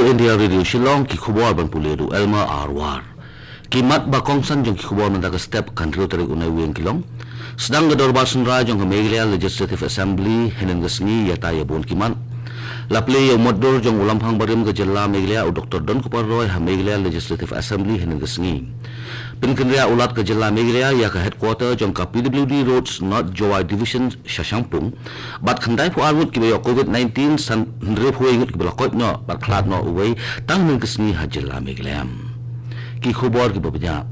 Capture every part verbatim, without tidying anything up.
India Radio Shillong, ki khubor ban pule da u Elmer R War. Ki mat ba kongsan jong ki khubor mynta ka step, ka hynriew tarik u Naiwieng, ki long: Sdang ka dorbar synrai jong ka Meghalaya Legislative Assembly hynnin ka sngi, ïa ta ïa bun ki mat. La plie ïa u mutdur jong u Lamphang barim ka jylla Meghalaya, u Doktor Donkupar Roy, ha Meghalaya Legislative Assembly hynnin ka sngi. Pynkynriah u Lat ka jylla Meghalaya ïa ka headquarter jong ka P W D Roads North Jowai Division sha Shangpung bad khyndai phew ar ngut kiba ïoh COVID nineteen, san hynriew phew wei ngut kiba la koit noh bad khlad noh uwei, tang hynnin ka sngi ha jylla Meghalaya. Ki khubor kiba bniah.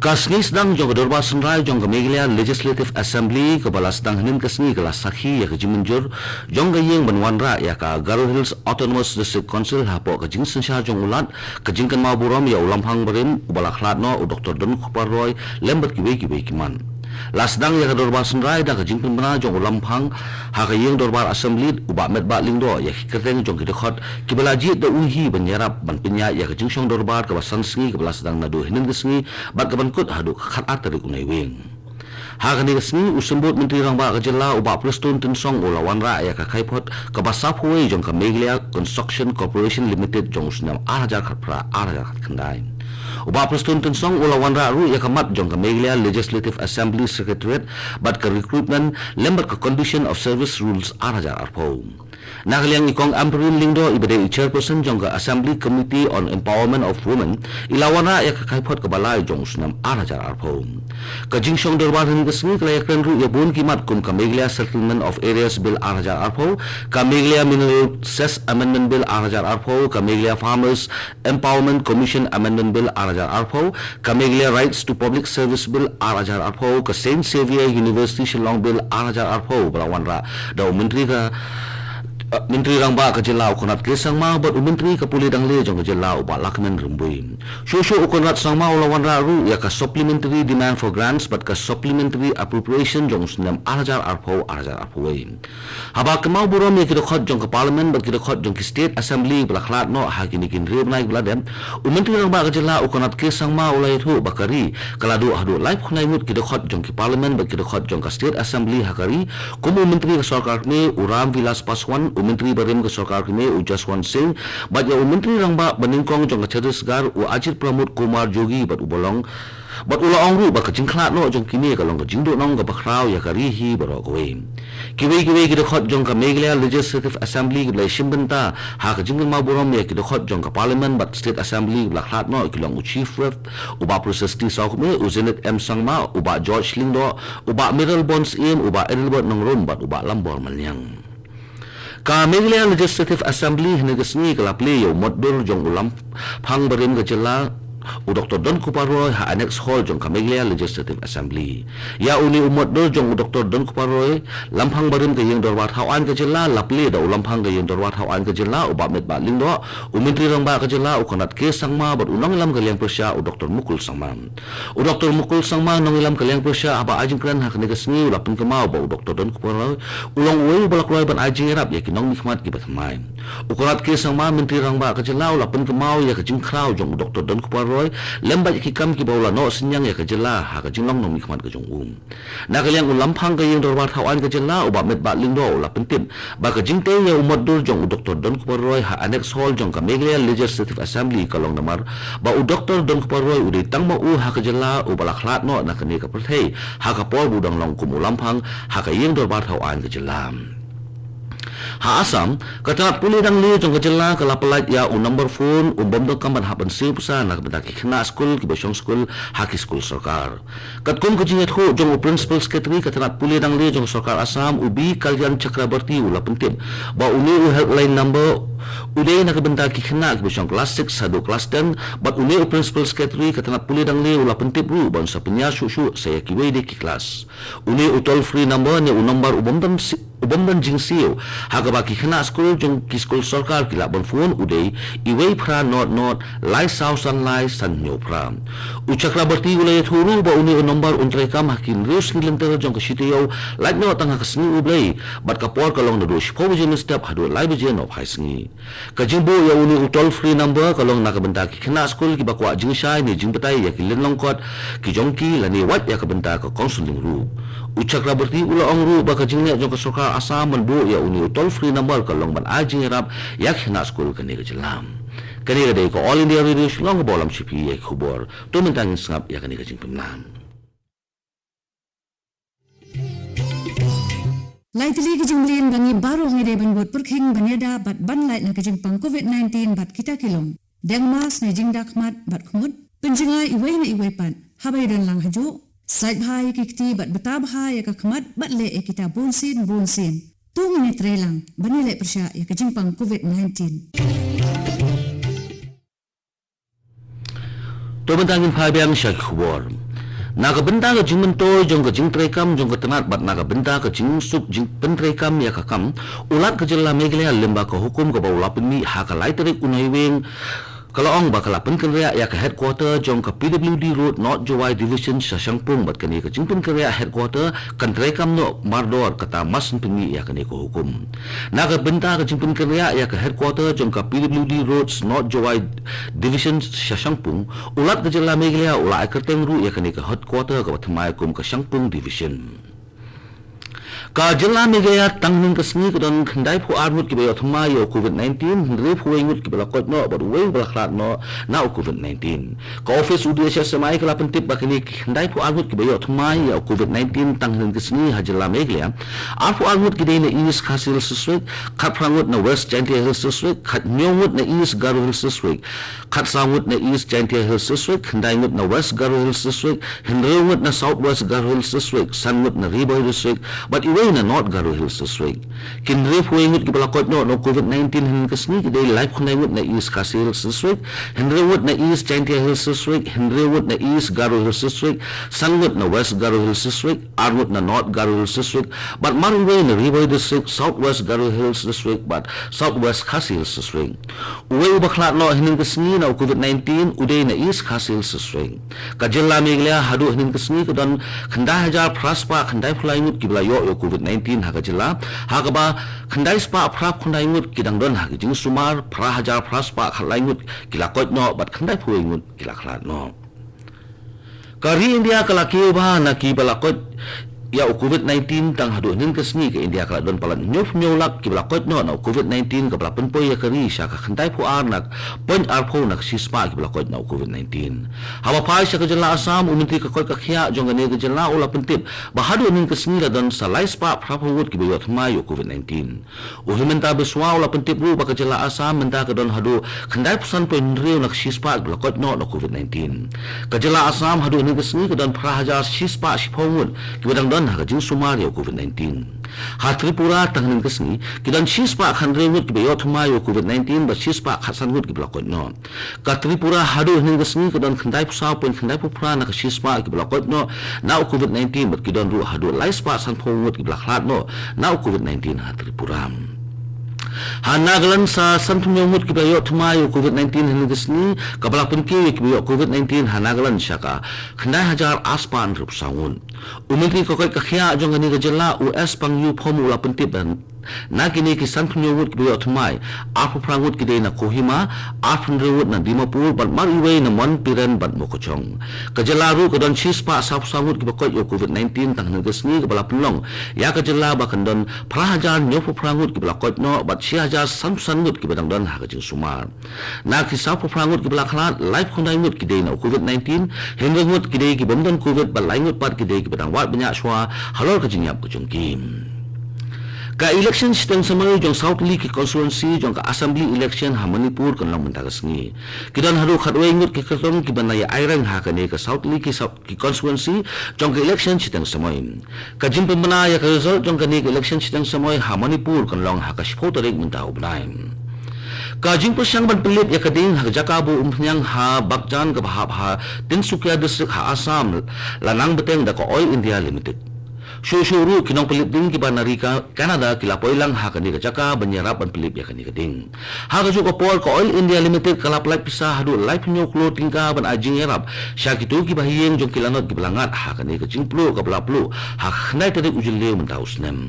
Ka sngi sdang jong ka dorbar synrai jong ka Meghalaya Legislative Assembly kaba la sdang hynnin ka sngi ka la sakhi ïa ka jingmynjur jong ka ïing ban wanrah ïa ka Garo Hills Autonomous District Council hapoh ka jingsynshar jong u Lat, ka jingkynmaw burom ïa u Lamphang barim uba la khlad noh, u Doktor Donkupar Roy, lem bad kiwei kiwei ki mat. La sdang ïa ka dorbar synrai da ka jingpynbna jong u Lamphang ha ka ïing dorbar Assembly, u Bah Metbah Lyngdoh, ïa ki kyrteng jong ki dkhot kiba la jied da u hi ban ïarap ban pynïaid ïa ka jingshong dorbar kaba san sngi kaba la sdang naduh hynnin ka sngi bad kaban kut haduh ka khatar tarik u Naiwieng. Ha kane ka sngi, u Symbud Myntri Rangbah ka jylla, u Bah Prestone Tynsong, u la wanrah ïa ka kaiphod kaba saphew wei jong ka Meghalaya Construction Corporation Limited jong u snem ar hajar khatphra ar hajar khatkhyndai. U Bah Prestone Tynsong u la wanrah ruh ïa ka mat jong ka Meghalaya Legislative Assembly Secretariat bad ka recruitment lem bad ka Condition of Service Rules ar hajar arphew. Na ka liang i Kong Ampareen Lyngdoh, iba dei i chairperson jong ka Assembly Committee on Empowerment of Women, i la wanrah ïa ka kaiphod kaba lai jong u snem ar hajar arphew. Ka jingshong dorbar hynnin ka sngi ka la ïakren ruh ïa bun ki mat kum ka Meghalaya Settlement of Arrears Bill ar hajar arphew, ka Meghalaya Mineral Cess Amendment Bill ar hajar arphew, ka Meghalaya Farmers Empowerment Commission Amendment Bill ar hajar arphew, ka Meghalaya Rights to Public Service Bill ar hajar arphew, ka Saint Xavier University Shillong Bill ar hajar arphew ba la wanrah da u Myntri ka, eh, Myntri Rangbah ka jylla, u Conrad K Sangma, bad u Myntri ka Pule Dangleh jong ka jylla, u Bah Lahkmen Rymbui. Shuh shuh u Conrad Sangma u la wanrah ruh ïa ka Supplementary Demand for Grants bad ka Supplementary Appropriation jong u snem ar hajar arphew ar hajar arphew wei. Haba kynmaw burom ïa ki dkhot jong ka Parliament bad ki dkhot jong ki State Assembly ba la khlad noh ha kine ki hynriew bnai ba la dep, u Myntri Rangbah ka jylla, u Conrad K Sangma, u la ïathuh ba ka ri ka la duh haduh laiphew khyndai ngut ki dkhot jong ki Parliament bad ki dkhot jong ka State Assembly ha ka ri, kum u Myntri ka Sorkar Kmie, u Ram Vilas Paswan, u Myntri barim ka Sorkar Kmie, u Jaswant Singh, bad ïa u Myntri Rangbah ba nyngkong jong ka Chhattisgarh, u Ajit Pramod Kumar Jogi, bad u ba long Bad u la ong ruh ba ka jingkhlad noh jong kine ka long ka jingduhnong kaba khraw ïa ka ri hi baroh kawei. Kiwei kiwei ki dkhot jong ka Meghalaya Legislative Assembly kiba la shim bynta ha ka jingkynmaw burom ïa ki dkhot jong ka Parliament bad State Assembly kiba la khlad noh ki long u Chief Whip, u Bah Prasasti Sawkmie, u Zenith M Sangma, u Bah George Lyngdoh, u Bah Mayralborn Syiem, u Bah Adelbert Nongrum bad u Bah Lambor Manyang. Ka Meghalaya Legislative Assembly hynne ka sngi ka la plie ïa u mutdur jong u Lamphang barim ka jylla, u Doktor Donkupar Roy, ha Annex Hall jong ka Meghalaya Legislative Assembly. Ïa une u mutdur jong u Doktor Donkupar Roy, Lamphang barim ka ïing dorbar thaw aiñ ka jylla, la plie da u Lamphang ka ïing dorbar thaw aiñ ka jylla, u Bah Metbah Lyngdoh, u Myntri Rangbah ka jylla, u Conrad K Sangma, bad u nongïalam ka liang pyrshah, u Doktor Mukul Sangma. U Doktor Mukul Sangma, nongïalam ka liang pyrshah, haba ai jingkren ha kane ka sngi, u la pynkynmaw ba u Doktor Donkupar Roy u long uwei uba la kloi ban ai jingïarap ïa ki nongmihkhmat kiba thymmai. U Conrad K Sangma, Myntri Rangbah ka jylla, u la pynkynmaw ïa ka jingkhraw jong u Doktor Donkupar Roy lem bad ïa ki kam kiba u la noh synñiang ïa ka jylla ha ka jinglong nongmihkhmat ka jong u. Na ka liang u Lamphang ka ïing dorbar thaw aiñ ka jylla, u Bah Metbah Lyngdoh, u la pyntip ba ka jingtei ïa u mutdur jong u Doktor Donkupar Roy ha Annex Hall jong ka Meghalaya Legislative Assembly ka long namar ba u Doktor Donkupar Roy u dei tang ma u ha ka jylla uba la khlad noh na kane ka pyrthei ha ka por ba u dang long kum u Lamphang ha ka ïing dorbar thaw aiñ ka jylla. Ha Assam, ka tnat pule danglih jong ka jylla ka la pyllait ïa u number phone u bym donkam ban hap ban siew pisa na ka bynta ki khynnah skul kiba shong skul ha ki skul sorkar. Katkum ka jingïathuh jong u Principal Secretary ka tnat pule danglih jong ka sorkar Assam, u B Kalyan Chakrabarty, u la pyntip ba une u helpline number u dei na ka bynta ki khynnah kiba shong klas six haduh klas ten, bad une u Principal Secretary ka tnat pule danglih u la pyntip ruh ban sa pynïar shuh shuh sa ïa kiwei de ki klas. Une u toll free number ne u nombar u bym don si-, u bym don jingsiew ha kaba ki khynnah skul jong ki skul sorkar ki lah ban phone u dei uwei phra nod nod lai saw san lai san hynñiew phra. U Chakrabarty u la ïathuh ruh ba une u nombar un treikam ha ki hynriew sngi lynter jong ka shi taïew, lait noh tang ha ka sngi U Blei, bad ka por ka long naduh shiphew baje mynstep haduh lai baje nohphai sngi. Ka jingbuh ïa une u toll free number ka long na ka bynta ki khynnah skul kiba kwah jingshai ne jingbatai ïa ki lynnong kot ki jong ki lane wat ïa ka bynta ka counselling ruh. U Chakraborty u la ong ruh ba ka jingleh jong ka sorkar Assam ban buh ïa une u toll free number ka long ban ai jingïarap ïa ki khynnah skul kane ka jylla. Kane ka dei ka All India Radio Shillong kaba lam sha phi ïa ki khubor. To mynta ngin sngap ïa kane ka jingpynbna. Lai tylli ki jingmlien ba ngi baroh ngi dei ban bud pyrkhing ban ïada bad ban lait na ka jingpang covid nineteen bad kita ki long deng mask ne jingda khmat bad khmut, pynjngai iwei na iwei pat haba ïadon lang hajuh, sait bha ïa ki kti bad bta bha ïa ka khmat bad leh ïa kita bunsien bunsien. To ngin ïatrei lang ban ïaleh pyrshah ïa ka jingpang covid nineteen. To mynta ngin phai biang sha ki khubor. Na ka bynta ka jingmyntoi jong ka jingtreikam jong ka tnat bad na ka bynta ka jingsuk jingpyntreikam ïa ka kam, u Lat ka jylla Meghalaya lyngba ka hukum kaba u la pynmih ha ka lai tarik u Naiwieng, ka la ong ba ka la pynkynriah ïa ka headquarter jong ka P W D Road North Jowai Division sha Shangpung bad kane ka jingpynkynriah headquarter kan treikam noh mardor kata mar shen pynmih ïa kane ka hukum. Na ka bynta ka jingpynkynriah ïa ka headquarter jong ka P W D Road North Jowai Division sha Shangpung, u Lat ka jylla Meghalaya u la ai kyrteng ruh ïa kane ka headquarter kaba thymmai kum ka Shangpung Division. Ka jylla Meghalaya tang hynnin ka sngi ka don khyndai phew ar ngut kiba ïoh thymmai ïa u covid nineteen, hynriew phew wei ngut kiba la koit noh bad uwei uba la khlad noh na u covid nineteen. Ka office u D H S M I ka la pyntip ba kine ki khyndai phew ar ngut kiba ïoh thymmai ïa u covid nineteen tang hynnin ka sngi ha jylla Meghalaya, ar phew ar ngut ki dei na East Khasi Hills District, khat phra ngut na West Jaintia Hills District, khat hynñiew ngut na East Garo Hills District, khat saw ngut na East Jaintia Hills District, khyndai ngut na West Garo Hills District, hynriew ngut na South West Garo Hills District, san ngut na Ri Bhoi District bad iwei na North Garo Hills District. Ki hynriew phew wei ngut kiba la koit noh na u covid nineteen hynnin ka sngi ki dei laiphew khyndai ngut na East Khasi Hills District, hynriew ngut na East Jaintia Hills District, hynriew ngut na East Garo Hills District, san ngut na West Garo Hills District, ar ngut na North Garo Hills District bad mar iwei na Ri Bhoi District, South West Garo Hills District bad South West Khasi Hills District. Uwei uba khlad noh hynnin ka sngi na u covid nineteen u dei na East Khasi Hills District. Ka jylla Meghalaya haduh hynnin ka sngi ka don khyndai hajar phra spah khyndai phew lai ngut kiba la ïoh ïa u covid nineteen ha ka jylla, ha kaba khyndai spah phra phew khyndai ngut ki dang don ha ka jingsumar, phra hajar phra spah khatlai ngut ki la koit noh bad khyndai phew wei ngut ki la khlad noh. Ka ri India ka la kiew bha na kiba la koit ïa u covid nineteen tang haduh hynnin ka sngi ka India ka la don palat hynñiew phew hynñiew lak kiba la koit noh na u covid nineteen kaba la pynpoi ïa ka ri sha ka khyndai phew ar na point ar phew na ka shispah kiba la koit na u covid nineteen. Haba phai sha ka jylla Assam, u Myntri ka koit ka khiah jong kane ka jylla u la pyntip ba haduh hynnin ka sngi la don sa lai spah phra phew ngut kiba ïoh thymmai ïa u covid nineteen. U Himanta Biswa u la pyntip ruh ba ka jylla Assam mynta ka don haduh khyndai phew san point hynriew na ka shispah kiba la koit noh na covid nineteen. Ka jylla Assam haduh hynnin ka sngi ka don phra hajar shispah shiphew ngut kiba dang don ha ka jingsumar ïa u covid nineteen. Ha Tripura tang hynnin ka sngi ki don shispah khathynriew ngut kiba ïoh thymmai ïa u covid nineteen bad shispah khatsan ngut kiba la koit noh. Ka Tripura haduh hynnin ka sngi ka don khyndai phew saw point khyndai phew phra na ka shispah kiba la koit noh na u covid nineteen bad ki don ruh haduh lai spah san phew ngut kiba la khlad noh na u covid nineteen ha Tripura. Ha Nagaland sa san phew hynñiew ngut kiba ïoh thymmai ïa u covid nineteen hynnin ka sngi, kaba la pynkiew ïa kiba ïoh covid nineteen ha Nagaland sha ka khyndai hajar ar spah hynriew phew saw ngut. U Myntri ka koit ka khiah jong kane ka jylla u S Pang Yu Phom u la pyntip ba na kine ki san phew hynñiew ngut kiba ïoh thymmai, ar phew phra ngut ki dei na Kohima, ar phew hynriew ngut na Dimapur bad mar iwei na Mon, Piren bad Mokokchung. Ka jylla ruh ka don shispah saw phew saw ngut kiba koit ïa u covid nineteen tang hynnin ka sngi, kaba la pynlong ïa ka jylla ba kan don phra hajar hynñiew phew phra ngut kiba la koit noh bad shi hajar san phew san ngut kiba dang don ha ka jingsumar. Na ki saw phew phra ngut kiba la khlad, laiphew khyndai ngut ki dei na u covid nineteen, hynriew ngut ki dei ki bym don covid bad lai ngut pat ki dei kiba dang wad bniah shuwa halor ka jingïap ka jong ki. Ka election shiteng samoi jong saw tylli ki constituency jong ka assembly election ha Manipur kan long mynta ka sngi. Ki don haduh khatwei ngut ki kyrtong kiban ïa aireng ha kane ka saw tylli ki saw ki constituency jong ka election shiteng samoi. Ka jingpynbna ïa ka result jong kane ka election shiteng samoi ha Manipur kan long ha ka shiphew tarik mynta u bnai. Ka jingpyrshang ban pynlip ïa ka ding ha ka jaka ba umphniang ha Bakjan kaba hap ha Tinsukia District ha Assam la nang bteng da ka Oil India Limited. Shuh shuh ruh ki nongpynlip ding kiba na ri ka Canada ki la poi lang ha kane ka jaka ban ïarap ban pynlip ïa kane ka ding. Ha kajuh ka por ka Oil India Limited ka la pyllait pisa haduh laiphew hynñiew klur tyngka ban ai jingïarap sha kito kiba ha ïing jong ki lanot kiba la ngat ha kane ka jingpluh kaba la pluh ha ka khyndai tarik u Jylliew mynta u snem.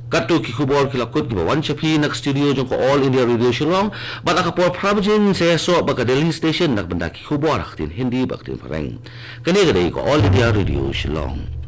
Katto ki khubor ki la kut kiba wan sha phi na ka studio jong ka All India Radio Shillong, bad ha ka por phra baje ngin sa ïasoh bad ka Delhi Station na ka bynta ki khubor ha ka ktien Hindi bad ka ktien Phareng. Kane ka dei ka All India Radio Shillong.